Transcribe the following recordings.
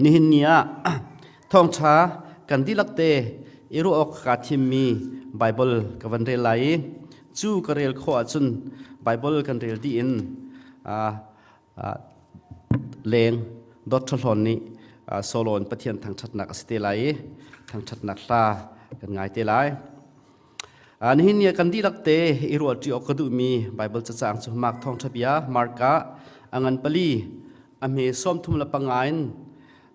Nihin ni ah thawngṭha kan dihlak te i ruah awk kaa thimmi Baibal ka van rel lai i cu ka rel khawh ahcun Baibal kan rel dih in leng dawt ṭhahlawn nih solo in Pathian thangṭhatnak a si te lai i thangṭhatnak hla kan ngai te lai. Nihin ni ah kan dihlak te i ruahṭi awk ka duhmi Baibal cacang cu Mark Thawngṭha Bia Mark ah a ngan pali a hme 35 in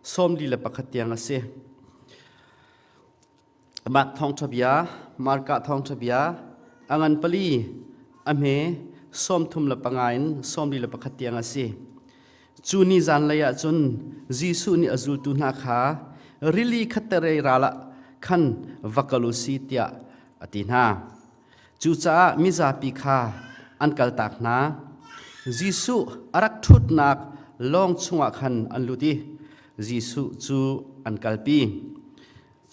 41 tiang a si. Mark Thawngṭha Bia Mark ah Thawngṭha Bia a ngan pali a hme 35 in 41 tiang a si. Cu ni zanlei ah cun Jesuh nih a zultu hna kha rili khatterei ral ah khan va kal u si tiah a ti hna. Cucaah mizapi kha an kaltak hna. Jesuh a rak ṭhutnak lawng chungah khan an lut i Jesuh cu an kalpi.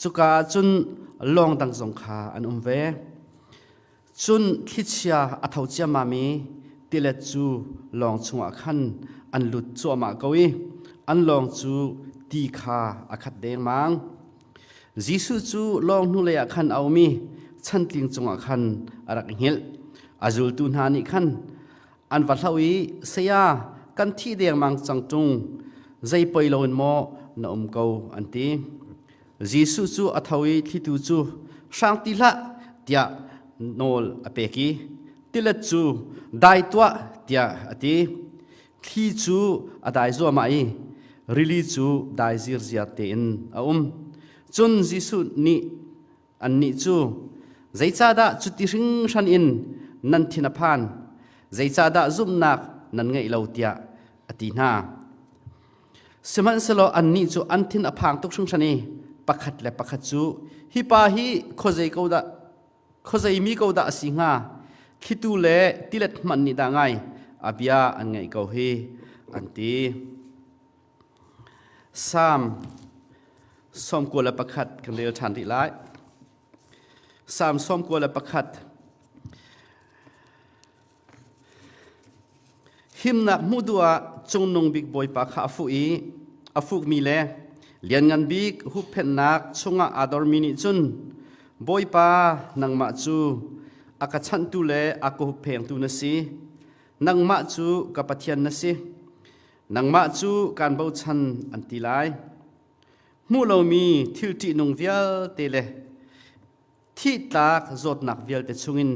Cuka ah cun lawng dang zong kha an um ve. Cun thlichia a tho ciammam i tilet cu lawng chungah khan an lut cuahmah ko i an lawng cu ti kha a khat dengmang. Jesuh cu lawng hnulei ah khan a um i chantling cungah khan a rak i hngilh. A zultu hna nih khan an va hloh i, Saya, kan thih dengmang cang ṭung, zei poi loin maw na um ko, an ti. Jesuh cu a tho i thlitu cu hrang ti hlah tiah nawl a pek i tilet cu dai tuah tiah a ti. Thli cu a dai zuahmah i rili cu dai zirziar tein a um. Cun Jesuh nih annih cu zeicahdah cuti hringhran in nan thin a phan? Zeicahdah zumhnak nan ngeih lo tiah a ti hna. Sihmanhsehlaw annih cu an thin a phang tuk hringhran i pakhat le pakhat cu hi pa hi khuazei ko dah khuazei mi ko dah a si hnga thlitu le tilet hmanh nih dah ngai a bia an ngaih ko hi an ti. Salm 91 kan rel ṭhan rih lai. Salm 91 Himnak hmuh duh ah Cungnung Bik Bawipa kha a fuh i a fukmi le Lianngan Bik hupphenhnak chungah aa dormi nih cun Bawipa nangmah cu a ka chanhtu le a ka hupphengtu na si. Nangmah cu ka Pathian na si. Nangmah cu kaan bochan an ti lai. Hmuh lomi thil ṭihnung vialte le Thihtlak zawtnak vialte chungin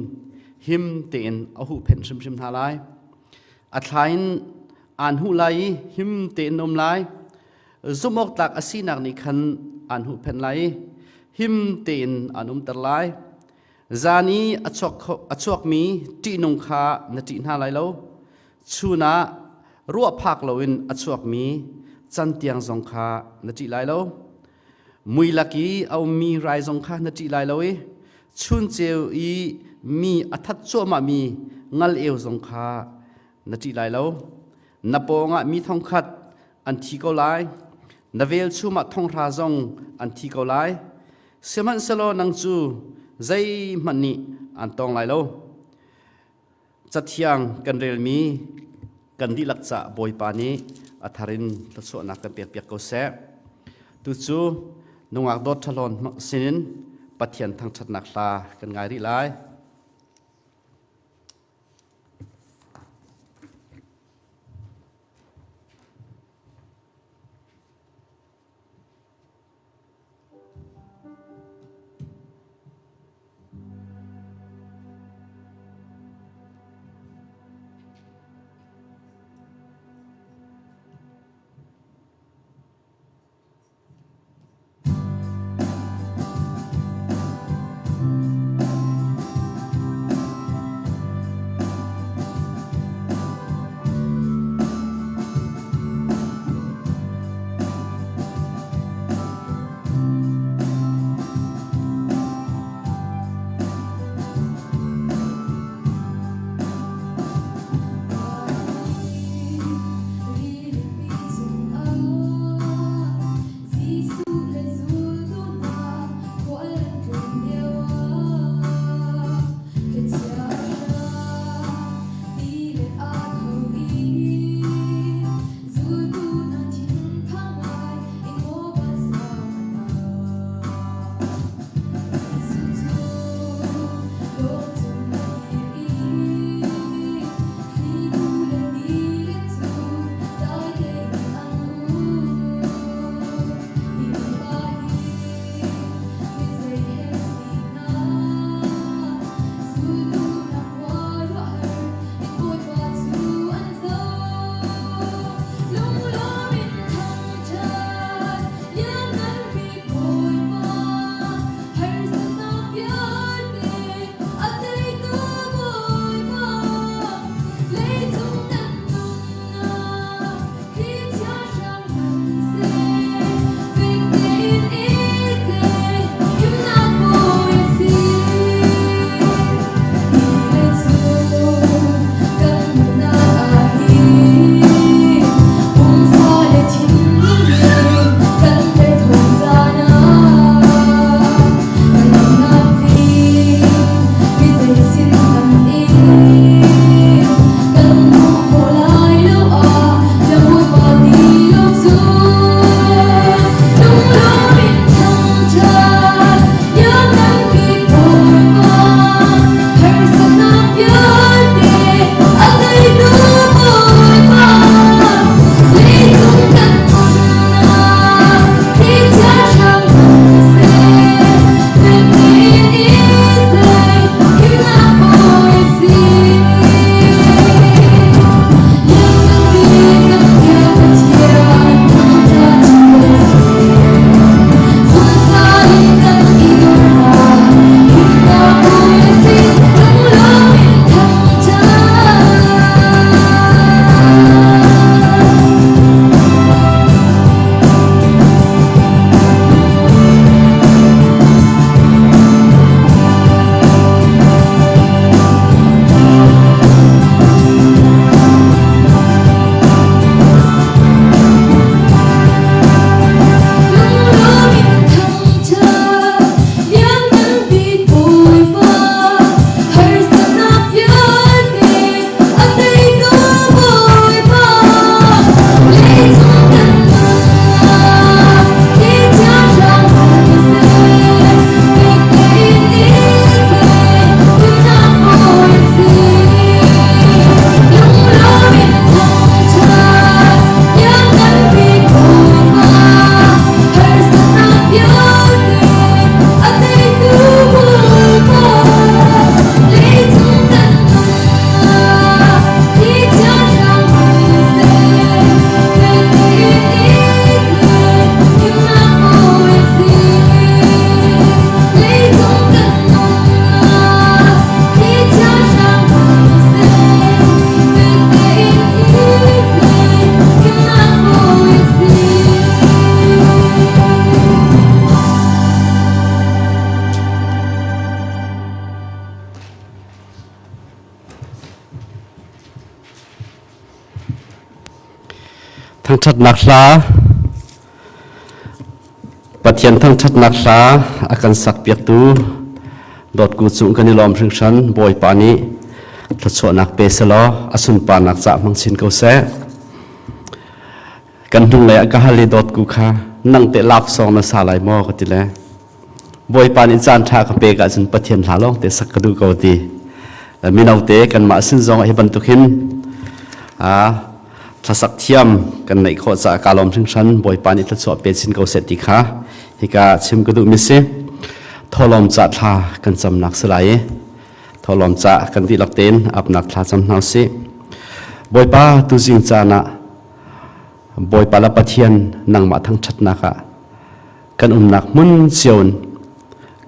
him tein a huhphenh hrimhrim hna lai. A thla in aan huh lai i him tein um lai. Zumhawktlak a sinak nih khan aan huhphenh lai i him tein aan umter lai. Zan i a chuakmi ṭihnung kha na ṭih hna lai lo. Chun ah ruah phak loin a chuakmi cantiang zong kha na ṭih lai lo. Mui lak i a ummi rai zong kha na ṭih lai lo i chun ceu i mi a that cuahmahmi ngal eu zong kha na ṭih lai lo. Na pawngah mi thongkhat an thi ko lai, na velchum ah thonghra zong an thi ko lai. Sihmanhsehlaw nang cu zeihmanh nih an tawng lai lo. Cathiang kan relmi kan dihlak cah Bawipa nih a thar in thluachuahnak kan pekpiak ko seh. Tucu nungak dawt ṭhalawn sinin Pathian thangṭhatnak hla kan ngai rih lai. Thangṭhatnak hla Pathian thangṭhatnak hla a kan sakpiaktu dawtku cung kan i lawm hringhran. Bawipa nih thluachuahnak pe selaw a sunparnak cah hmang chin ko seh. Kan hnunglei ah ka hal i dawtku kha nang teh laksawng na sa lai maw ka ti le Bawipa nih caan ṭha ka pek ahcun Pathian hla lawng te sak ka duh ko ti. Mino te kanmah sin zong hi bantuk hin thlasak thiam kan neih khawh caah kaa lawm hringhran. Bawipa nih thluachuah pe chin ko seh ti kha hika chim ka duhmi si. Tholawm ca thla kan camnak si lai i tholawm ca kan dihlak tein apnak thla cam hna usih. Bawipa tuzing caan ah Bawipa la Pathian nangmah thangṭhatnak ah kan umnak hmun cio in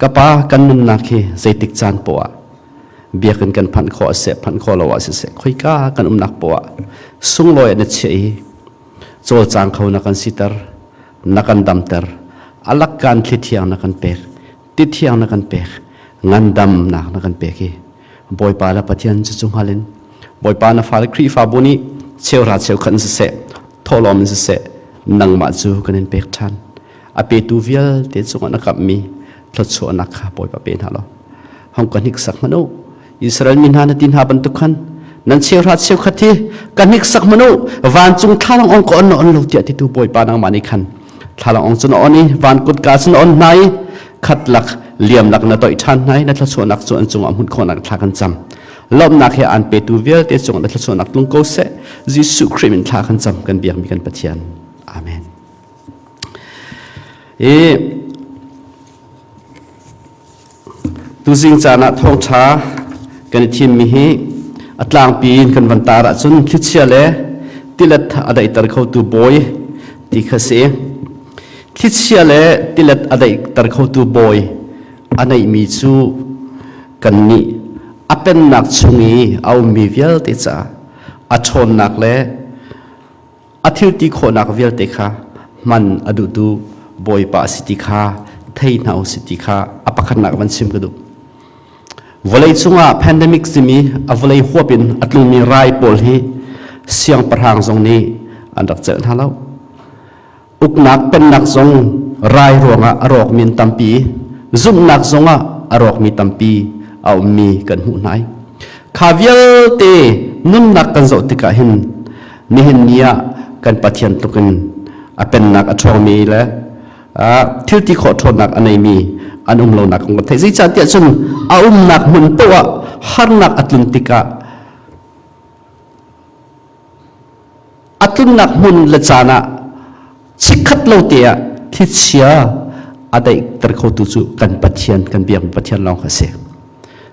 ka pa kan nunnak hi zeitik caan poah ah biakinn kan phanh khawh seh phanh khawh lo ah siseh khoika kan umnak poah ah sunglawi na chiah i cawlcang kho na kan siter, na kan damter, alak kan thli thiang na kan pek, ti thiang na kan pek, ngandamnak na kan pek i Bawipa le Pathian cu cu hngal in Bawipa na fale Khrihfabu nih cheuhra cheukhat in siseh thawhlawm in siseh nangmah cu kan in pek ṭhan. A petu vialte cungah na kamhmi thluachuahnak kha Bawipa pe hna law hong ka hniksak hmanh u. Israel mi hna na ti hna bantuk khan nan cheuhra cheukhat hi ka hniksak hmanh u, vancung thlalang ong ka on na on lo tiah titu Bawipa nangmah nih khan thlalang ong cu na on i van kutka cu na on hna i khat lak liam lak na toih ṭhan hna i na thluachuahnak cu an cungah hmunh khawhnak thla kan cam. Lawmhnak he aan petu vialte cungah na thluachuahnak tlung ko seh. Jesuh Khrih min thla kan cam, kan biakmi kan Pathian. Amen. I tuzing caan ah thawngṭha kan i thimmi hi a tlangpi in kan van tar ahcun thlichia le tilet a daihter khotu bawi ti kha si. Thlichia le tilet a daihter khotu bawi a neihmi cu kannih a pennak chung i a ummi vialte caah a ṭhawnnak le a thil ti khawhnak vialte kha hman a duhtu Bawipa a si ti kha thei hna u si ti kha a pakhatnak van chim ka duh. Vawlei cungah pandemic timi a vawlei huap in a tlungmi rai pawl hi siangpahrang zong nih an rak celh hna lo. Uknak pennak zong rai ruangah a rawkmi an tampi, zumhnak zongah a rawkmi tampi a ummi kan hmuh hna. Kha vialte nunnak kan zoh tikah hin nihin ni ah kan Pathian tluk in a pennak a ṭhawngmi le thil ti khawh ṭhawnnak a neimi an um lonak kong kan theih. Zeicahtiah cun a umnak hmun paoh ah harnak a tlun tikah A tlunnak hmun le caan ah chikkhat lo te ah thlichia a daihter khotu cu kan Pathian, kan biakmi Pathian lawng kha a si.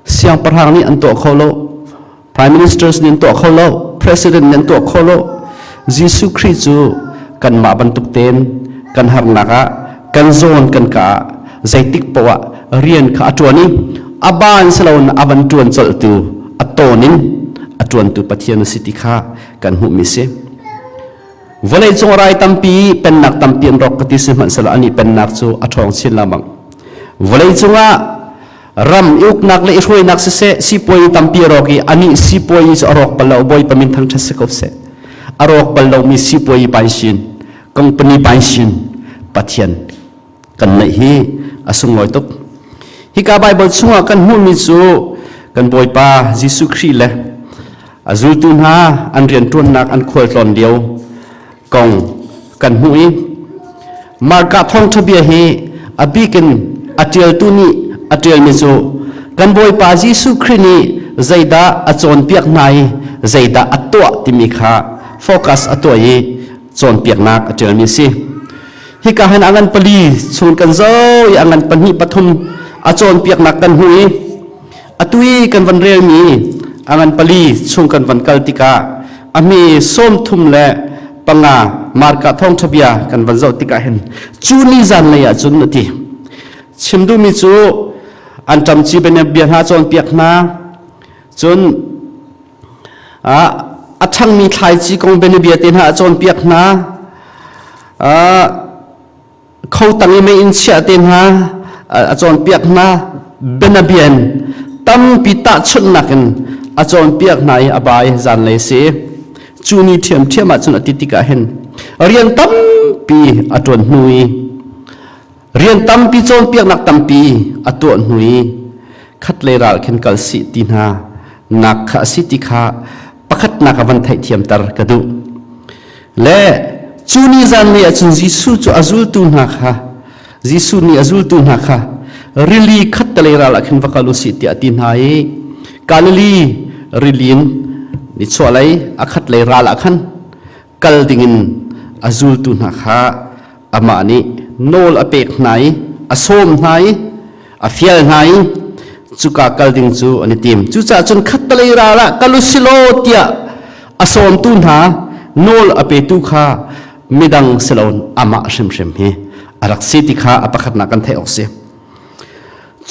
Siangpahrang nih an tuah kho lo, Prime Ministers nih an tuah kho lo, President nih an tuah kho lo. Jesuh Khrih cu kanmah bantuk tein kan harnak ah, kan zawn kan ka ah zeitik paoh ah rian kha a ṭuan i a baan si loin a van ṭuan colhtu a tawn in a ṭuantu Pathian a si ti kha kan hmuhmi si. Vawleicung rai tampi, pennak tampi an rawk ka ti sihmanhsehlaw anih pennak cu a ṭhawng chin lengmang. Vawleicung ah ram i uknak le i hruainak siseh, sipuai tampi a rawk i anih sipuai cu a rawk bal lo, Bawipa min thangṭhat si ko seh. A rawk bal lomi sipuai paisin, company paisin, Pathian kan neih hi a sunglawi tuk. Hika Baibal chungah kan hmuhmi cu kan Bawipa Jesuh Khrih le a zultu hna an rianṭuannak an khualtlawn lio kong kan hmuh i Marka thawngṭha bia hi a bikin a ṭialtu nih a ṭialmi cu kan Bawipa Jesuh Khrih nih zeidah a cawnpiak hna i zeidah a tuah timi kha focus a tuah i cawnpiaknak a ṭialmi a si. Hika hin a ngan pali chung kan zo i a ngan pahnih pathum a cawnpiaknak kan hmu i atu i kan van relmi a ngan pali chung kan van kal tikah a mi 35 Marka thawngṭha bia kan van zoh tikah hin cu ni zanlei ah cun a ti. Chim duhmi cu an ṭamci bia hna cawnpiak hna, cun a ṭhangmi thlaici kong bianabia te hna a cawnpiak hna, kho tang i mei in chiah te hna a cawnpiak hna, bianabia in tampi tahchunhnak in a cawnpiak hna i a ba i zanlei si. Cu ni ṭhiamṭhiam ah cun a ti tikah hin. Rian tampi a ṭuan hnu i rian tampi cawnpiaknak tampi a tuah hnu i khatlei ral khin kal sih ti hna nak kha a si ti kha pakhatnak a van theihthiamter ka duh. Le cu ni zan ni ahcun Jesuh cu a zultu hna kha Jesuh nih a zultu hna kha rili khattelei ral ah khin va kal u sih tiah a ti hna i Galilee rili in nichuahlei a khatlei ral ah khan kal dingin a zultu hna kha amah nih nawl a pek hna i a sawm hna i a fial hna i cuka kal ding cu an i tim. Cucaah cun khattelei ral ah kal u si law tiah a sawmtu hna nawl a petu kha midang si loin amah hrimhrim hi a rak si ti kha a pakhatnak kan theih awk si.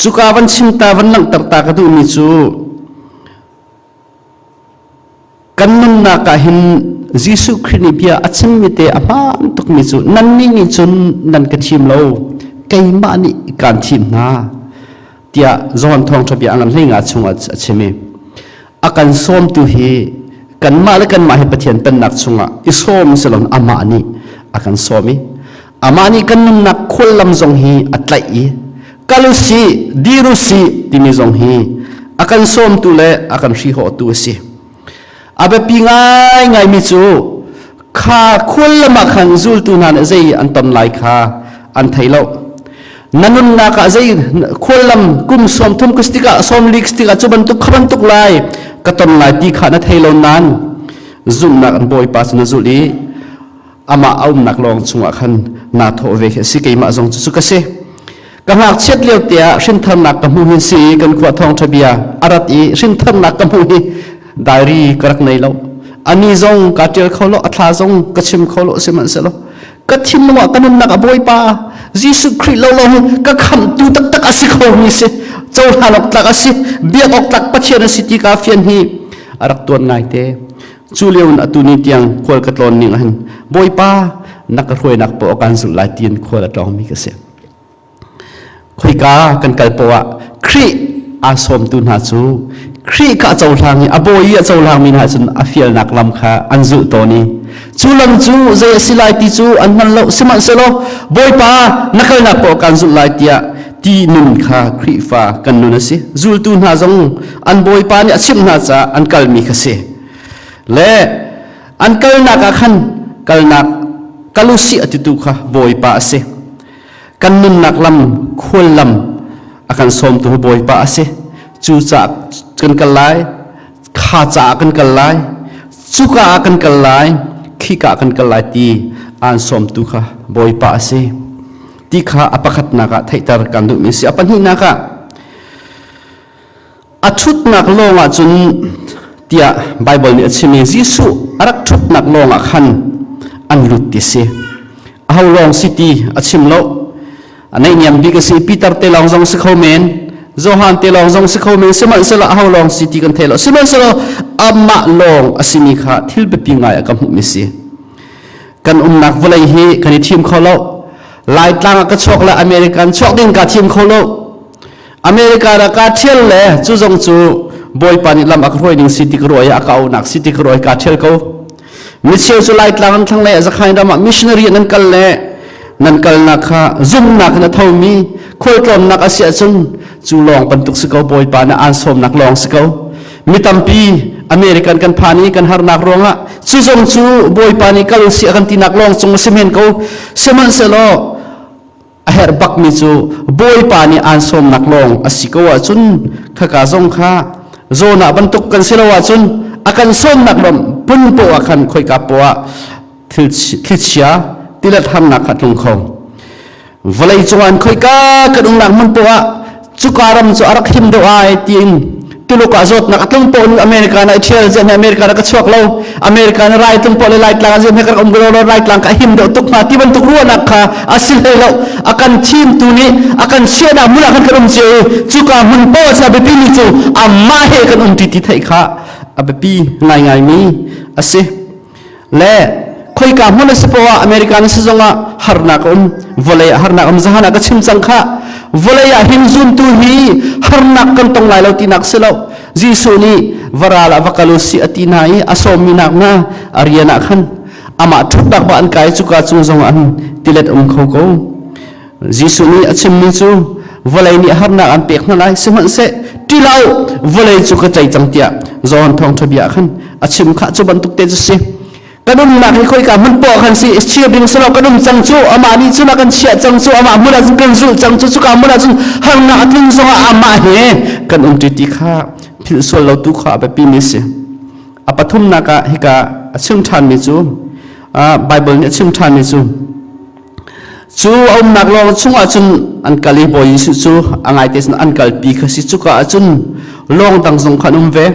Cuka van chim ta van langhter ta ka duhmi cu kan nunnak ah hin Jesuh Khrih nih bia a chimmi te a hmaan tukmi cu nannih nih cun nan ka thim lo keimah nih kaan thim hna tiah Johan thawngṭha bia a ngan hleinga chungah a chim i a kan sawmtu hi kanmah le kanmah hi Pathian pennak chungah i sawm si loin amah nih a kan sawm i amah nih kan nunnak khuallam zong hi a tlaih i kal u sih dir u sih timi zong hi a kan sawmtu le a kan hrihawhtu a si. A biapi ngaingaimi cu kha khuallam ah khan zultu hna nih zei an ton lai kha an thei lo. Na nunnak ah zei khuallam kum 30 ka si tikah 40 ka si tikah cu bantuk kha bantuk lai ka ton lai ti kha na thei lo nain zumhnak an Bawipa cu na zulh i amah a umnak lawng chungah khan naa thawh ve khi a si. Keimah zong cu ka si. Ka ngakchiat lio te ah hrintharnak ka hmu hi si i kan khua thawngṭha bia a rat i hrintharnak ka hmu hi diary ka rak nei lo. Ani zong ka ṭial kho lo, a thla zong ka chim kho lo, sihmanhsehlaw ka thinlung ah ka nunnak a Bawipa Jesuh Khrih lo lo hi ka khamhtu taktak a si kho mi si, cohlan awk tlak a si, biak awk tlak Pathian a si ti kaa fian hi a rak tuan ngaite. Cu lio in atu ni tiang khual ka tlawn ning ahhin Bawipa na ka hruainak poah kan zulh lai tiin khual a tlawngmi ka si. Khoika kan kal poah Khrih aa sawmtu hna cu Khrih kha a cohlang i a bawi i a cohlangmi hna cun a fialnak lam kha an zulh tawn i cu lam cu zei a si lai ti cu an hngal lo. Sihmanhsehlaw Bawipa na kalnak poah kan zulh lai tiah ti nun kha Khrihfa kan nun a si. Zultu hna zong an Bawipa nih a chimh hna caah an kalmi kha si. Le an kalnak ah khan kalnak kal u sih a titu kha Bawipa a si. Kan nunnak lam khual lam a kan sawmtu hi Bawipa a si. Cu caah kan kal lai, kha caah kan kal lai, cuka ah kan kal lai, khika ah kan kal lai ti aan sawmtu kha Bawipa a si. Ti kha a pakhatnak ah theihter kan duhmi a si. A pahnihnak ah a ṭhutnak lawng ah cun tiah Baibal nih a chim i Jesuh a rak ṭhutnak lawng ah khan an lut ti si. Aho lawng si ti a chim lo. A naihniam bik a si. Peter te lawng zong si kho men, Johan te lawng zong si kho men, sihmanhsehlaw aho lawng si ti kan thei lo. Sihmanhsehlaw amah lawng a simi kha thil biapi ngai a ka hmuhmi si. Kan umnak vawlei hi kan i thim kho lo. Laitlang ah ka chuak le American chuak ding kaa thim kho lo. America dah kaa ṭhial le cu zong cu Bawipa nih lam a ka hruai ning si ti ka ruah i a ka auhnak si ti ka ruah i kaa ṭhial ko. Micheu cu Laitlang an thlanglei ah Zakhain ram ah missionary nan kal le nan kalnak kha zumhnak in a thomi khualtlawnnak a si ahcun cu lawng bantuk si ko Bawipa nih aan sawmnak lawng si ko. Mi tampi American kan phan i kan harnak ruangah cu zong cu Bawipa nih kal si a kan tinak lawng cung a si men ko. Sihmanhsehlaw a herh bakmi cu Bawipa nih aan sawmnak lawng a si ko ahcun khaka zong kha zawn ah bantuk kan si lo ahcun a kan sawmnak ram pun poah khan khoika poah thilchia tilet harnak kha tlung kho. Vawlei cungah khoika kan umnak hmun poah cuka ram cu a rak him deuh ai tiin Tuluk ah zawtnak a tlung poh in America na i ṭhial ziah America na ka chuak lo America na rai tlung poh le Laitlang ah ziah ka rak um ko lo Laitlang ka him deuh tuk hnga ti bantuk ruahnak kha a si hlei lo. A kan thimtu nih a kan chiahnak hmun ah khan kan um cio i cuka hmun poh a biapi mi cu amah he kan um ṭi ti theih kha a biapi ngaingai mi a si. Le khoika hmun a si poah America na si zongah harnak a um, vawlei ah harnak um. Zahan ah ka chim cang kha, vawlei ah hin zumtu hi harnak kan tong lai lo tinak si lo. Jesuh nih varal ah va kal u si a ti hna i a sawmmi nak hna a rian ah khan. Amah ṭhutnak ba an kai cuka cung zong an tilet um kho ko. Jesuh nih a chimmi cu vawlei nih harnak an pek hna lai sihmanhseh ṭih hlah u vawlei cu ka cei cang tiah Johan thawngṭha bia ah khan a chim kha cu bantuk te cu si. Kan umnak hi khoika hmun poah khan si chia ding si lo kan um cang cu amah nih cun a kan chiah cang cu amah hmun ah cun kan zulh cang cu cuka hmun ah cun harnak a tlung zongah amah he kan um ṭi ti kha philh sual lo tu kha a biapi mi si. A pathumnak ah hika a chim ṭhanmi cu Bible nih a chim ṭhanmi cu cu a umnak lawng chungah cun an kal i Bawi Jesuh cu a ngaite cun an kalpi kha si cuka ah cun lawng dang zong kha an um ve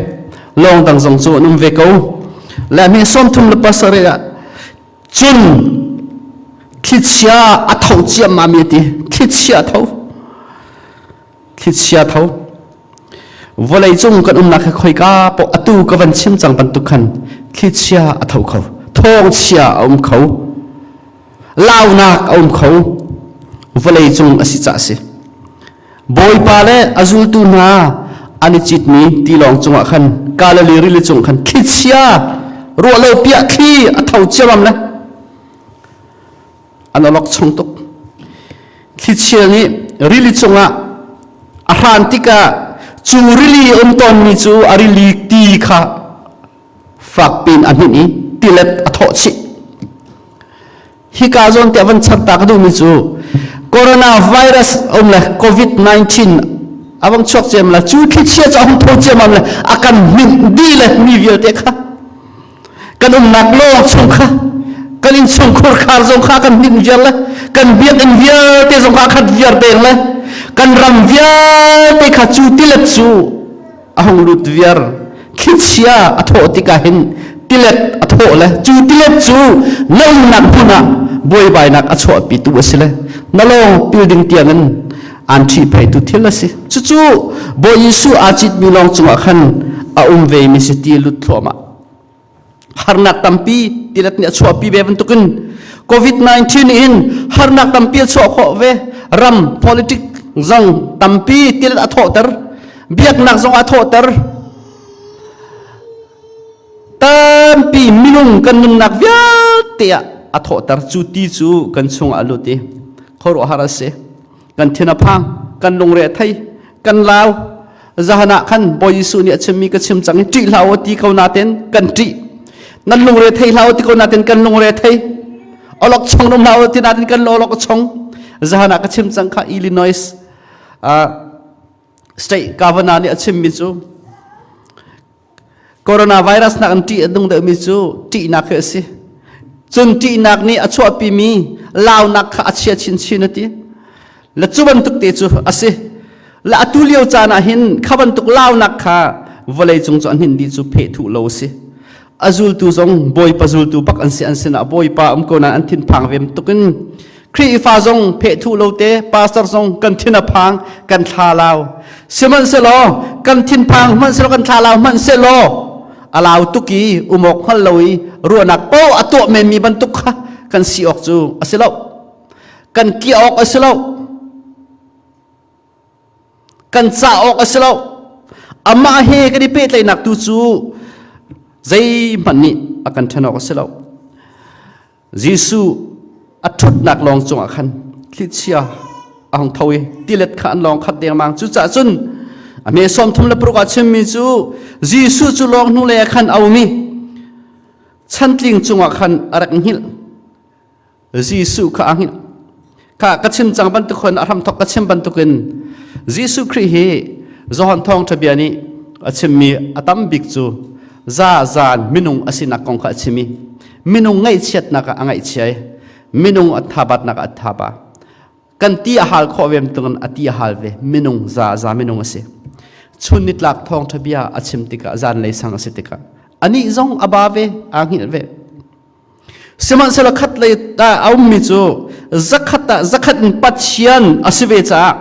lawng dang zong cu an um ve ko le mi 37 ah cun thlichia a tho ciammam mi ti thlichia a tho thlichia tho vawlei cung kan umnak hi khoika paoh atu ka van chim cang bantuk khan thlichia a tho kho thawngchia a um kho launak a um kho vawlei cung a si ca si Bawipa le a zultu hna an i citmi tilawng cungah khan Galilee rili cung khan thlichia ruah lo piah thli a tho ciamam le an awlok chung tuk. Thlichia nih rili cungah a hran tikah cu rili um tawnmi cu a rili ti kha fakpi in a hninh i tilet a thawh chih. Hika zawn te a van char ta ka duhmi cu coronavirus um le COVID-19 a vang chuak ciam la cu thlichia cu a hung tho ciamam le a kan hninh dih le mi vialte kha kan umnak lawng chung kha kan innchungkhur khar zong kha kan hninh viar le kan biakinn vialte zong kha khat viar deng le kan ram vialte kha cu tilet cu a hung lut viar thlichia a thawh tikah hin tilet a thawh le cu tilet cu na umnak hmun ah buaibainak a chuahpitu a si le na lawng pil ding tiangin an ṭhihpheitu thil a si cucu Bawi Jesuh aa citmi lawng cungah khan a um ve mi si ti lut thluahmah harnak tampi tilet nih a chuahpi ve bantukin COVID-19 in harnak tampi a chuah khawh ve ram politic zong tampi tilet a thawhter biaknak zong a thawhter tampi minung kan nunnak vialte ah a thawhter cu ti cu kan chungah a lut i khuaruahhar a si kan thin a phang kan lungre a thei kan lau zahan ah khan Bawi Jesuh nih a chimmi ka chim cang i ṭih hlah u ti ko natin kan ṭih nan lungre thei hlah u ti ko natin kan lungre thei olok chong um hlah u ti natin kan olok chong zahan ah ka chim cang kha Illinois state governor nih a chimmi cu Coronavirus nak in ṭih a nung deuhmi cu ṭihnak hi a si. Cun ṭihnak nih a chuahpimi launak kha a chia chinchin a ti. Le cu bantuk te cu a si. Le atu lio caan ah hin kha bantuk launak kha vawlei cung cu an hin dih cu pheh thuh lo a si. A zultu zong Bawipa zultu bak an si an sinah Bawipa um ko nain an thinphang vem tukin Khrihfa zong phehthuh lo te pastor zong kan thin a phang kan thla lau sihmanhsehlaw kan thinphang hmanhsehlaw kan thla lau hmanhsehlaw a lau tuk i umawk hngal lo i ruahnak paoh a tuah menmi bantuk kha kan si awk cu a si lo kan kiah awk a si lo kan cah awk a si lo amah he kan i pehtlaihnak tu cu zeihmanh nih a kan ṭhen awk a si lo Jesuh a ṭhutnak lawng cungah khan thlichia a hung tho i tilet kha an lawng khat dengmang. Cucaah cun a hme 36 ah chimmi cu Jesuh cu lawng hnulei ah khan a um i chantling cungah khan a rak hngilh. Jesuh kha a hngilh. Kha ka chim cang bantuk khan a hramthok ka chim bantukin Jesuh Khrih hi Johan thawngṭha bia nih a chimmi a tam bik cu za zan minung a sinak kong kha a chim i minung ngaihchiatnak ah a ngaihchia i minung a thabatnak ah a thaba kan ti a hal khawh ve tungin a ti a hal ve minung za za minung a si chun nitlak thawngṭha bia a chim tikah zanlei sang a si tikah anih zong a ba ve aa hngilh ve sihmanhsehlaw khat lei ah a ummi cu zakhat ah zakhat in Pathian a si ve caah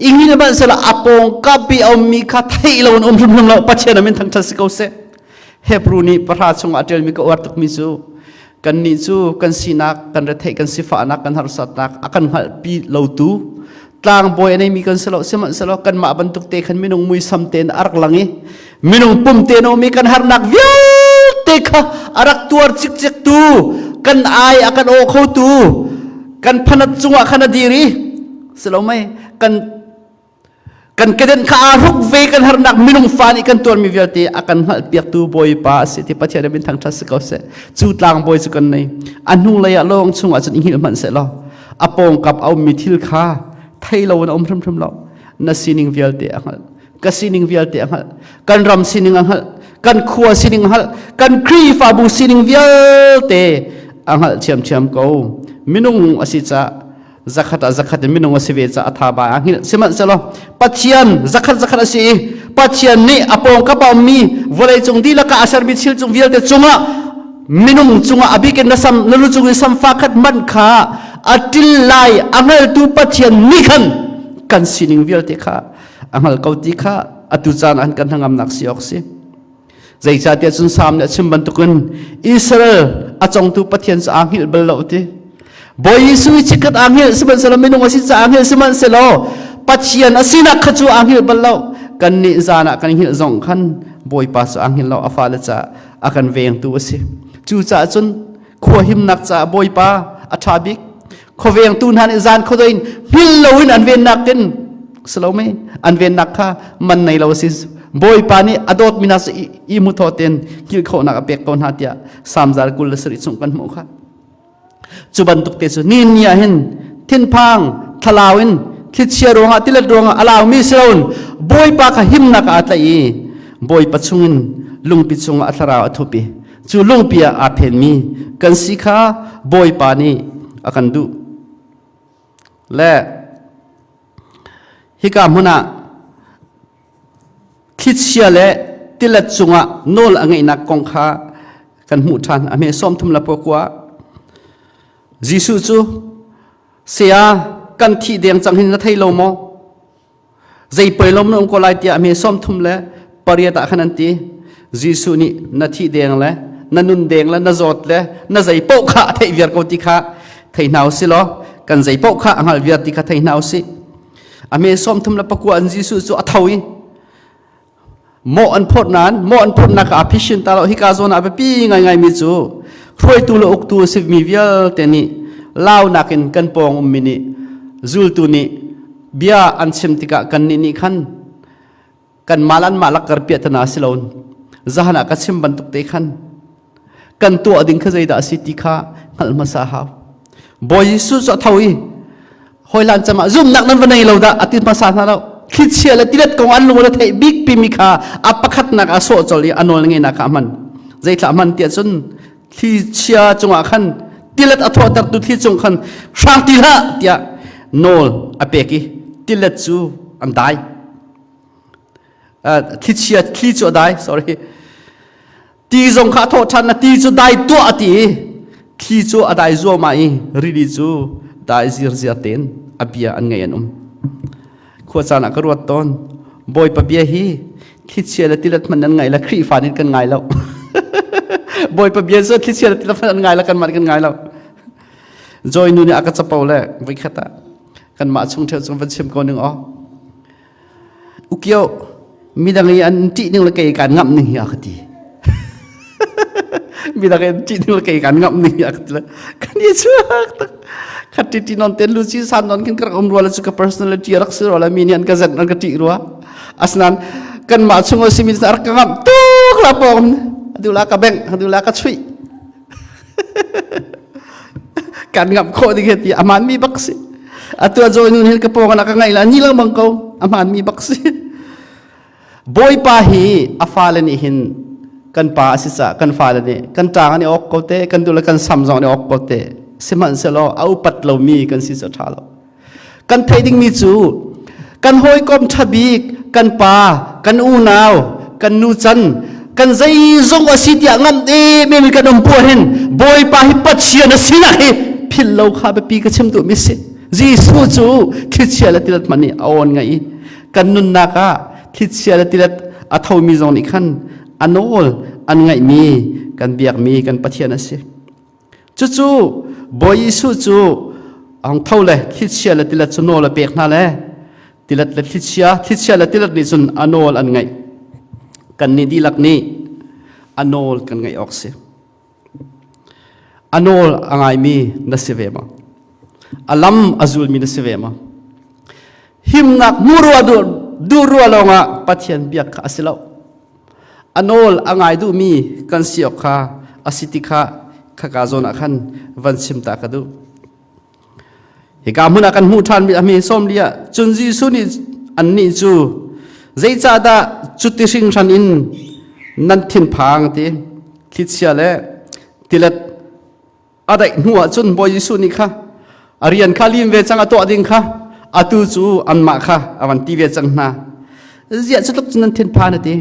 Ingin hmanhsehlaw a pawngkap i a ummi kha theih lo in um hrimhrim lo Pathian a min thangṭhat si ko seh. Hebrew nih pahra chungah a ṭialmi ka uar tukmi cu kannih cu kan sinak, kan retheih, kan sifahnak, kan harsatnak a kan hngalhpi lotu tlangbawi a neimi kan si lo sihmanhsehlaw kanmah bantuk te khan minung muisam tein a rak lang i minung pum te in a um i kan harnak vialte vialte kha a rak tuar cikcek tu kan ai a kan aw kho tu kan phanat cungah khan a dir i si lo mei kan kan keden kha aa hruk ve kan harnak minung fa nih kan tuarmi vialte a kan hngalhpiaktu Bawipa a si ti Pathian min thangṭhat si ko seh. Cu tlangbawi cu kan nei. A hnulei ah lawng chungah cun i hngilh hmanh seh law a pawngkap a ummi thil kha thei lo in a um hrimhrim lo. Na sining vialte a hngalh. Ka sining vialte a hngalh. Kan ram sining a hngalh. Kan khua sining a hngalh. Kan Khrihfabu sining vialte a hngalh ṭhiamṭhiam ko. Minung a si caah zakhat ah zakhat in minung a si ve ca a tha ba a hngilh sihmanhsehlaw Pathian zakhat zakhat a si i Pathian nih a pawngkap a ummi vawleicung dihlak ah a sermi thil cung vialte cungah minung cungah a bik in na sam na lu cung in samfa khat man kha a til lai a hngaltu Pathian nih khan kan sining vialte kha a hngal ko ti kha atu caan ah kan hnangamnak si awk si. Zeicahtiah cun Salm nih a chim bantukin Israel a congtu Pathian cu aa hngilh bal lo ti. Bawi Jesuh i chikkhat aa hngilh sihmanhsehlaw minung a si caah aa hngilh sihmanhsehlaw Pathian a sinak kha cu aa hngilh bal lo. Kannih zan ah kan hngilh zong khan Bawipa cu aa hngilh lo a fale caah a kan vengtu a si. Cucaah cun khua himnak caah Bawipa a ṭha bik. Khuavengtu hna nih zan khuadei in hngilh loin an vennak in salome an vennak kha man nei lo si Bawipa nih a dawtmi hna cu i mu thaw tein hngilh khawhnak a pek ko hna tiah Samzar 27 chung kan hmuh kha. Cu bantuk te cu ni ni ah hin thinphang thlalau in thlichia ruangah tilet ruangah a laumi si loin Bawipa kha himnak ah a tlaih i Bawipa chungin lungpi chungah a thlarau a thup i cu lungpi ah aa phenmi kan si kha Bawipa nih a kan duh. Le hika hmun ah thlichia le tilet cungah nawl a ngeihnak kong kha kan hmuh ṭhan. A hme 30 le pakua. Jesuh cu saya kan thih deng cang hin na thei lo maw? Zei poi lom na um ko lai tiah hme 38 ah khan an ti. Jesuh nih na thih deng le na nun deng le na zawt le na zei paoh kha a theih viar ko ti kha thei hna usih law kan zei paoh kha a hngalh viar ti kha thei hna usih. A hme 39 an Jesuh cu a tho i mawh an phawt nain mawh an phawtnak ah phishin ta lo hika zawn ah biapi ngaingai mi cu hruaitu le uktu a simi vialte nih launak in kan pawng ummi nih zultu nih bia an chim tikah kannih nih khan kan mal an mah lak kar piah tana si lo zahan ah ka chim bantuk te khan kan tuah ding kha zeidah a si ti kha hngalh hmasa hau Bawi Jesuh cu a tho i hawilan cam ah zumnak nan va nei lo dah a ti hmasa hna lo thlichia le tilet kong an lung le theih bik pimi kha a pakhatnak a sawh col i a nawl ngeihnak kha a hman zeithlah hman tiah cun thlichia cungah khan tilet a thawhtertu thli cung khan hrang ti hlah tiah nawl a pek i tilet cu an dai thlichia thli cu a dai sorry Ti zong kha a thawh ṭhan na ti cu dai tuah a ti i thli cu a dai zuahmah i rili cu dai zirziar tein a bia an ngaih an um. Khua caan ah ka ruat tawn. Bawipa bia hi thlichia le tilet hmanh nan ngai la Khrihfa nih kan ngai lo. Bawipa bia cu thlichia le tilet hmanh an ngai la kanmah nih kan ngai lo. Joy nu nih a ka capo le voikhat ah kanmah chung ṭheu cung van chim ko ning aw. Ukio midang i an ṭih ning le kei kaan ngamh ning hi a ka ti. Midang i an ṭih ning le kei kaan ngamh ning hi a ka ti. Kan i chuak tak. Khat ṭi ṭi non ten lu chi san non khin ka rak um rua le cu ka personality rak si rua le mi nih an ka zenh an ka ṭih rua. Asinain kanmah chung a simi rak ka ngamh tuk la pawng. Adu la ka bengh, adu la ka chuih. Kan ngamh khawh ding he ti aman mi bak si. Atu a zawi nun hin ka pawng ka ngaih la ni lengmang ko aman mi bak si. Bawipa hi a fale nih hin kan pa a si ca kan fale nih kan ṭang an i awk ko te kan duh le kan sam zong an i awk ko te sihmanhsehlaw a upat lomi kan si cu ṭha lo. Kan theih dingmi cu kan hawikom ṭha bik kan pa, kan unau, kan nucan, kan zeizong a si tiah ngamh em in kan um puah hin Bawipa hi Pathian a sinak hi philh lo kha biapi ka chim duhmi si. Jesuh cu thlichia le tilet hmanh nih a awn ngai i kan nunnak ah thlichia le tilet a thomi zong nih khan a nawl an ngaihmi kan biakmi kan Pathian a si. Cucu Bawi Jesuh cu ang tho le thlichia le tilet cu nawl a pek hna le tilet le thlichia thlichia le tilet nih cun a nawl an ngaih. Kannih dihlak nih A nawl kan ngaih awk si. A nawl a ngaimi na si ve maw? A lam a zulmi na si ve maw? Himnak hmu rua duh rua lawngah Pathian biak kha a si lo. A nawl a ngai duhmi kan si awk kha a si ti kha khaka zawn ah khan van chim ta ka duh. Hika hmun ah kan hmuh ṭhanmi a hme sawm li ah cun Jesuh nih annih cu zeicahdah cuti hringhran in nan thinphang ti thlichia le tilet a daih hnu ah cun Bawi Jesuh nih kha a rian kha lim ve cang a tuah ding kha atu cu anmah kha a van ti ve cang hna. Ziah cu tluk cun nan thinphan a ti.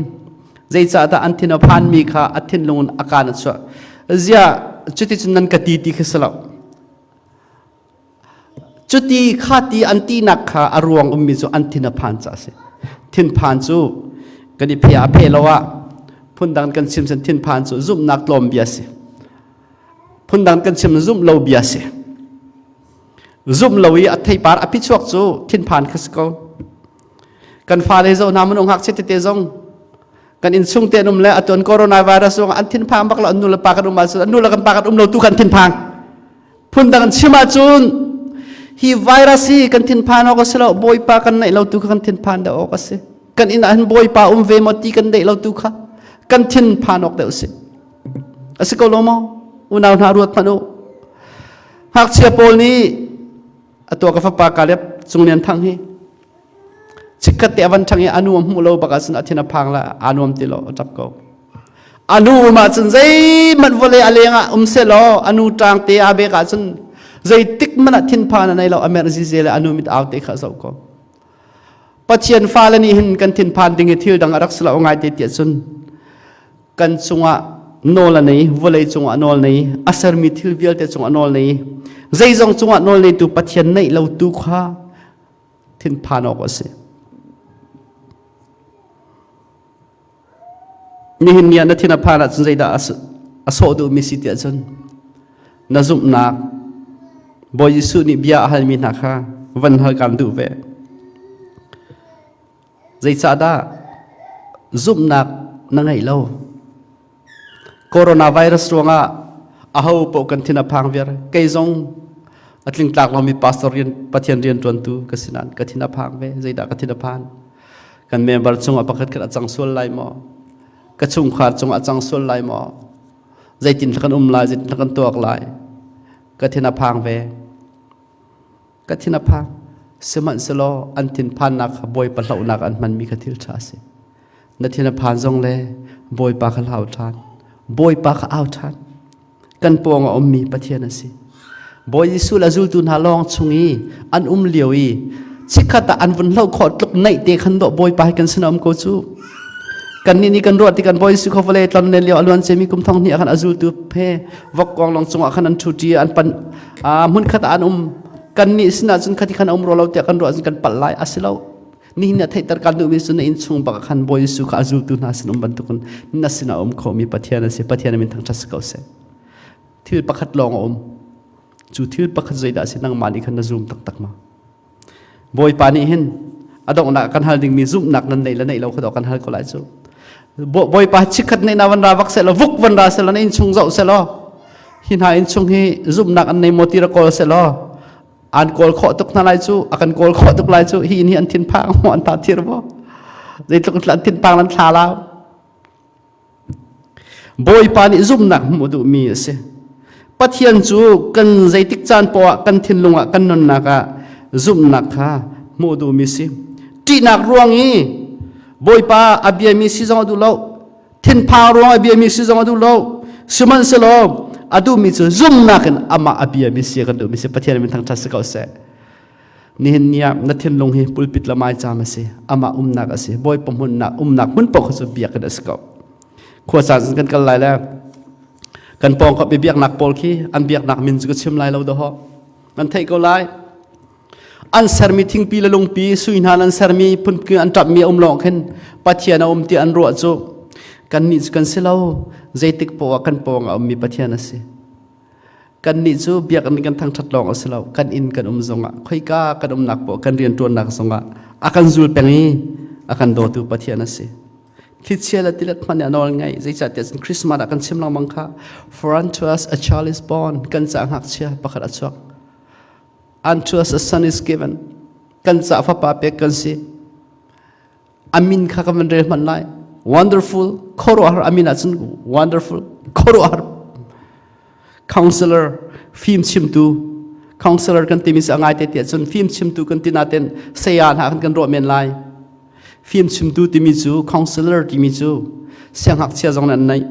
Zeicahdah an thin a phanmi kha a thinlung in a kaan a chuah. Ziah cuticun nan ka ti ti kha si lo. Cuti kha ti an tinak kha a ruang ummi cu an thin a phan caah a si. Thinphan cu kan i phe ah phe lo ah phundang kan chim cun thinphan cu zumhnak tlawm bia a si. Phundang kan chim zumh lo bia a si. Zumh lo i a theipar a phichuak cu thinphan kha si ko. Kan fale zoh hna minung ngakchia tete zong kan innchung te an um le atuan coronavirus ruangah an thinphang bak lo an nu le pa kan um ahcun an nu le kan pa kan um lo tu kan thinphang. Phundang an chim ahcun hi virus hi kan thinphan awk a si lo Bawipa kan neih lo tu kha kan thinphan deuh awk a si. Kan inn ah hin Bawipa um ve maw ti kan neih lo tu kha kan thinphan awk deuh a si. A si ko lo maw? Unau hna ruat hmanh u. Ngakchia pawl nih atu ka fapa Caleb Cung Lian Thang hi chikkhat te a van ṭhang i a nu a hmuh lo bak ahcun a thin a phang la aa nuam ti lo a ṭap ko. A nu um ahcun zeihmanh vawlei a leng ah um selaw a nu ṭang te aa bek ahcun zeitik hmanh ah thinphan a nei lo a merh zize le a nu mit au te kha a zoh ko. Pathian fale nih hin kan thinphan ding i thil dang a rak si lo ngai te tiah cun kan cungah nawl a nei vawlei cungah nawl nei a sermi thil vialte cungah nawl nei zeizong cungah nawl neitu Pathian neih lo tu kha thinphan awk a si. Nihin ni ah na thin a phan ahcun zeidah a sawh duhmi si tiah cun na zumhnak Bawi Jesuh nih bia a halmi hna kha van hal kan duh ve. Zeicahdah zumhnak na ngeih lo? Coronavirus ruangah aho paoh kan thin a phang viar. Kei zong a tlingtlak lomi pastor rian Pathian rian ṭuantu ka si nain ka thin a phang ve. Zeidah ka thin a phan? Kan member chungah pakhat khat a cang sual lai maw? Ka chungkhar cungah a cang sual lai maw? Zeitin kan um lai? Zeitin kan tuak lai? Ka thin a phang ve. Ka thin a phang. Sihmanhsehlaw an thinphannak kha Bawipa hlauhnak an hmanmi kha thil ṭha a si. Na thin a phan zong le Bawipa kha hlau ṭhan. Bawipa kha au ṭhan. Kan pawng a ummi Pathian a si. Bawi Jesuh le zultu hna lawng chung i an um lio i chikkhat ah an vun hloh khawh tluk naih te khan dawh Bawipa hi kan sin a um ko cu. Kannih nih kan ruah ti kan Bawi Jesuh kha vawlei tlon len lio a luan ciami kum thong hnih ah khan a zultu he vokkuang lawng cungah khan an ṭhuṭi an pan hmunkhat ah an um. Kannih sinah cun khati khan a um rua lo tiah kan ruah cun kan palh lai a si lo. Nihin ah theihter kan duhmi cu na innchung bak ah khan Bawi Jesuh kha a zultu hna sin um bantukin na sinah a um khomi Pathian a si. Pathian min thangṭhat si ko seh. Thil pakhat lawng a um. Cu thil pakhat zeidah a si nangmah nih khan na zum taktak ma? Bawipa nih hin a donghnak kan hal dingmi zumhnak nan neih le neih lo kha dawh kan hal ko lai cu. Bawipa chikkhat neih na van ra vak seh law vuk van ra seh law na innchung zoh seh law hi hna innchung hi zumhnak an nei maw ti ra kawl seh law an kawl khawh tuk hna lai cu a kan kawl khawh tuk lai cu hi inn hi an thinphang maw an ta thir maw zeitluk an thinphang an thla lau Bawipa nih zumhnak hmuh duhmi a si Pathian cu kan zeitik caan poah kan thinlung ah kan nunnak ah zumhnak kha hmuh duhmi si ṭihnak ruang i Bawipa a biami si zong a duh lo thinphang ruang a biami si zong a duh lo sihmanhsehlaw a duhmi cu zumhnak in amah a biami si a kan duhmi si Pathian min thangṭhat si ko seh nihin ni ah na thinlung hi pulpit le maicaam a si amah umnak a si Bawipa hmunnak umnak hmun paoh kha cu biakinn a si ko khua caan kan kal lai le kan pawngkap i biaknak pawl khi an biaknak min cu ka chim lai lo dawh nan theih ko lai an sermi thingpi le lungpi sui hna an sermi phunpi an ṭapmi a um lawng khin Pathian a um ti an ruah cu kannih cu kan si lo zeitik poah ah kan pawng a ummi Pathian a si kannih cu biakinn kan thangṭhat lawng a si lo kan inn kan um zongah khoika kan umnak poah kan rianṭuannak zongah a kan zul peng i a kan dawtu Pathian a si. Thlichia le tilet hmanh nih a nawl ngaih. Zeicahtiah cun Christmas ah kan chim lengmang kha For unto us a child is born kan caah ngakchia pakhat a chuak. Unto us a son is given kan caah fapa pek kan si. A min kha kan van rel hmanh lai. Wonderful khuaruahhar a min ahcun wonderful khuaruahhar counselor fim chimtu counselor kan timi si a ngai te tiah cun fim chimtu kan ti naten saya hna kan kan ruah men lai fim chimtu timi cu counselor timi cu siangngakchia zong an nei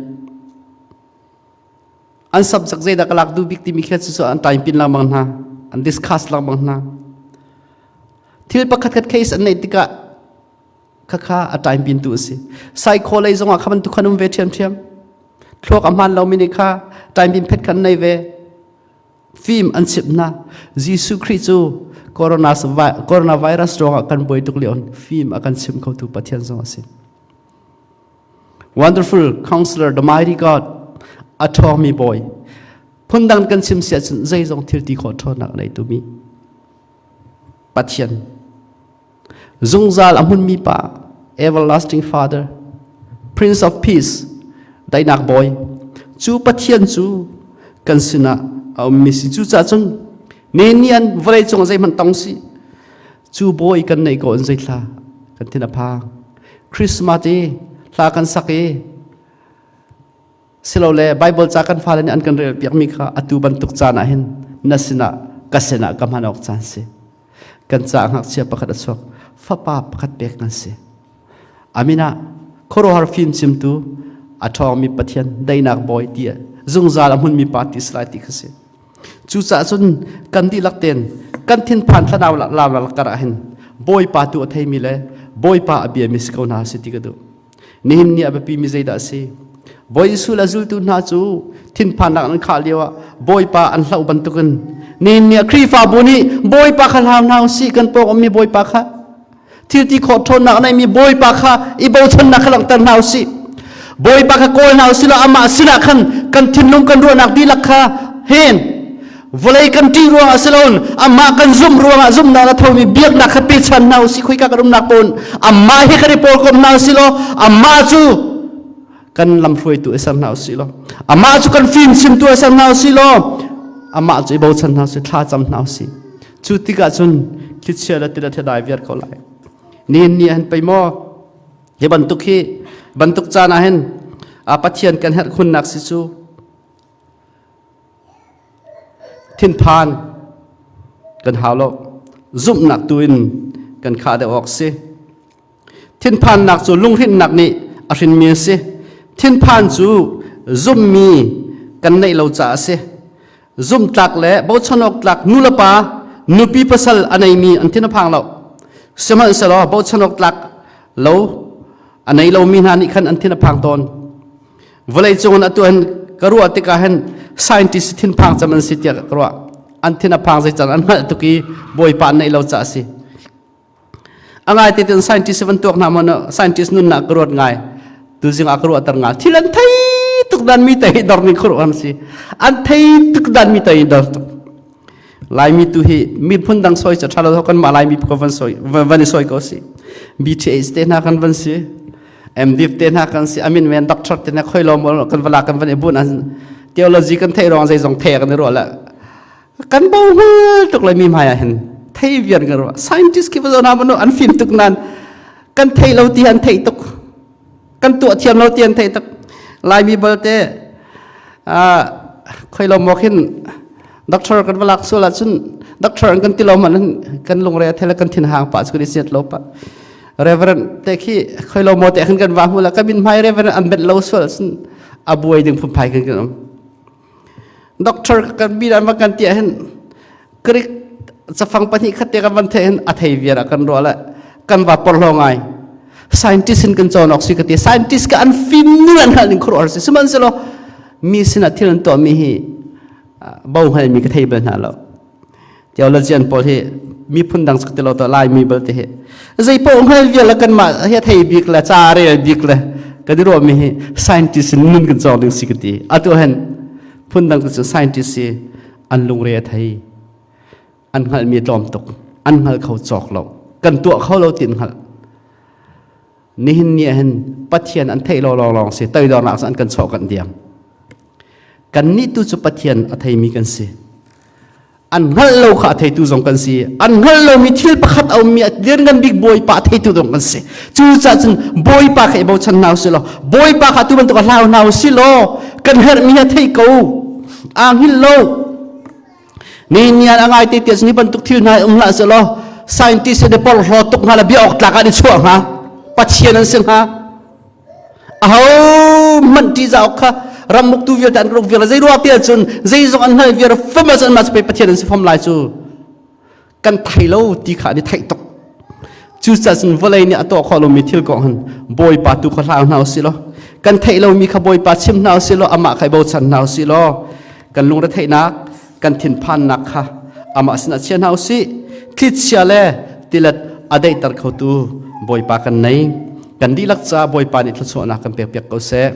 an subject zeidah ka lak duh bik timi kha cu an time pin lengmang hna an discuss lengmang hna thil pakhat khat case an neih tikah khakha a time pin tu a si psycho lei zongah kha bantuk khan um ve ṭhiamṭhiam thluak a hmaan lomi nih kha time pin phet khan nei ve fim an chimh hna Jesuh Khrih cu coronavirus ruangah kan buai tuk lio fim a kan chim khotu Pathian zong a si wonderful counselor the mighty God a ṭhawngmi bawi phundang kan chim si ahcun zeizong thil ti khawh ṭhawnnak a nei tumi Pathian Zungzal a hmunmi pa, everlasting father, prince of peace, daihnak bawi, cu Pathian cu kan sinah a ummi si. Cucaah cun ne nian vawlei cung zeihmanh tong si, cu bawi kan neih ko in zeithla kan thin a phang. Christmas i hla kan sak i silole Bible ca kan fale nih an kan rel piakmi kha atu bantuk caan ah hin na sinah ka sinah ka hman awk caan si. Kan caah ngakchia pakhat a chuak. Fapa pakhat pek kan si. Amin ah khuaruahhar fim chimtu a ṭhawngmi Pathian daihnak bawi ti zungzal a hmunmi pa ti si lai ti kha si. Cucaah cun kan dihlak tein kan thinphan thlanau lau kar ah hin Bawipa tu a theimi le Bawipa a biami si ko hna si ti ka duh. Nihin ni a biapimi zeidah a si? Bawi Jesuh le zultu hna cu thinphannak an khah lioah Bawipa an hlauh bantukin nihin ni ah Khrihfabu nih Bawipa kha hlau hna usih kan pawng ummi Bawipa kha thil ti khawh ṭhawnnak a neimi Bawipa kha i bochannak kha langhter hna usih. Bawipa kha kawl hna usih law amah sinah khan kan thinlung kan ruahnak dihlak kha hen Vawlei kan ṭih ruangah si loin amah kan zumh ruangah zumhnak a thomi biaknak kha pechan hna usih khoika kan umnak pawn amah hi kan i pawlkom hna usih law amah cu kan lamhruaitu i ser hna usih law amah cu kan fim chimtu i ser hna usih law amah cu i bochan hna usih thla cam hna usih cu tikah cun thlichia le tilet he dai viar ko lai nihin ni han pei maw hi bantuk hi bantuk caan ah hin Pathian kan herh khunnak si cu Thinphan kan hau lo. Zumhnak tu in kan khah deuh awk si. Thinphannak cu lunghrinnak nih a hrinmi a si. Thinphan cu zummi kan neih lo caah a si. Zumtlak le bochan awk tlak nu le pa nupi pasal a neimi an thin a phang lo. Sihmanhsehlaw bochan awk tlak lo a nei lomi hna nih khan an thin a phang tawn. Vawlei cung in atu hin ka ruah tikah hin scientist thinphang cem an si tiah ka ruah. An thin a phang zei an hngalh tuk i bawipa an neih lo caah a si. A ngai te tin scientist van tuak hna maw scientist nunnak ka ruat ngai. Tuzing ah ka ruah ter ngai. Thil an thei tuk dan mi te hi dor ning khuruh an si. An thei tuk dan mi te hi dor tuk. Laimi tu hi miphun dang soi cu ṭha lo kan mah Laimi ko van soi van i soi ko si. BTH te hna kan van si. MDiv te hna kan si amin men doctor te hna khoi lo mo kan vala kan van i bun an theology kan thei rong zei zong thei kan i ruah la kan bo hmul tuk lai mi hmai ah hin thei vian kan ruah scientist ki va na manu an fim tuk nan kan thei lo ti an thei tuk kan tuah thiam lo ti an thei tuk laimi balte khoi lo mo khin doctor kan va lak sual ahcun doctor an kan ti lo man kan lungre a thela kan thin hang pa chu kan i siat lo pa reverend te khi khoi lo mo te khan kan va hmu la ka min hmai reverend an bet lo sual cun a buai ding phunphai kan kan um doctor kan bi dan va kan tia hin Greek cafang pahnih khat te kan van the hin a thei viar kan ruah le kan va porhlo ngai scientist in kan cawn awk si ka ti scientist ka an fim nu an hngalh ning khuaruahhar si sihmanhsehlaw mi sinah thil an tuahmi hi bo hngalmi ka thei bal hna lo theologian pawl hi miphun dang sak ti lo to laimi bal te hi zei paoh hngal vial kan mah hi thei bik le ca rel bik le kan i ruahmi hi scientist in nun kan cawng ding si ka ti atu hen phun dang cu scientist si an lungre a thei an hngalhmi tlawm tuk an hngal kho cawk lo kan tuah kho lo ti an hngalh. Nihin ni ah hin Pathian an theih lo lawng lawng si toidornak an kan chawh kan diam. Kan nih tu cu Pathian a theimi kan si. An hngalh lo kha a theitu zong kan si. An hngalh lomi thil pakhat a ummi a lianngan bik Bawipa a theitu zong kan si. Cucaah cun Bawipa kha i bochan hna usih law Bawipa kha tu bantuk a hlau hna usih law kan herhmi a thei ko. Aa hngilh lo. Ni ni a ngai te tiah ni bantuk thil hna um hlah seh law scientist ne porhlaw tuk hnga le bia awk tlak ah an i chuah hnga. Pathian an si hnga. Aho hmanh ṭihzah awk kha ramuktu vialte an ruk vial zei ruang tiah cun zeizong an hngal viar fam ah cun mah cu Pathian an si fam lai cu kan thei lo ti kha an i theih tuk. Cucaah cun vawlei nih a tuah khawh lomi thil kong hin Bawipa tu kha hlau hna usih law kan theih lomi kha Bawipa chim hna usih law amah kha i bochan hna usih law kan lungretheihnak kan thinphannak kha amah sinah chia hna usih. Thlichia le tilet a daihter khotu Bawipa kan nei. Kan dihlak ca Bawipa nih thluachuahnak kan pekpiak ko seh.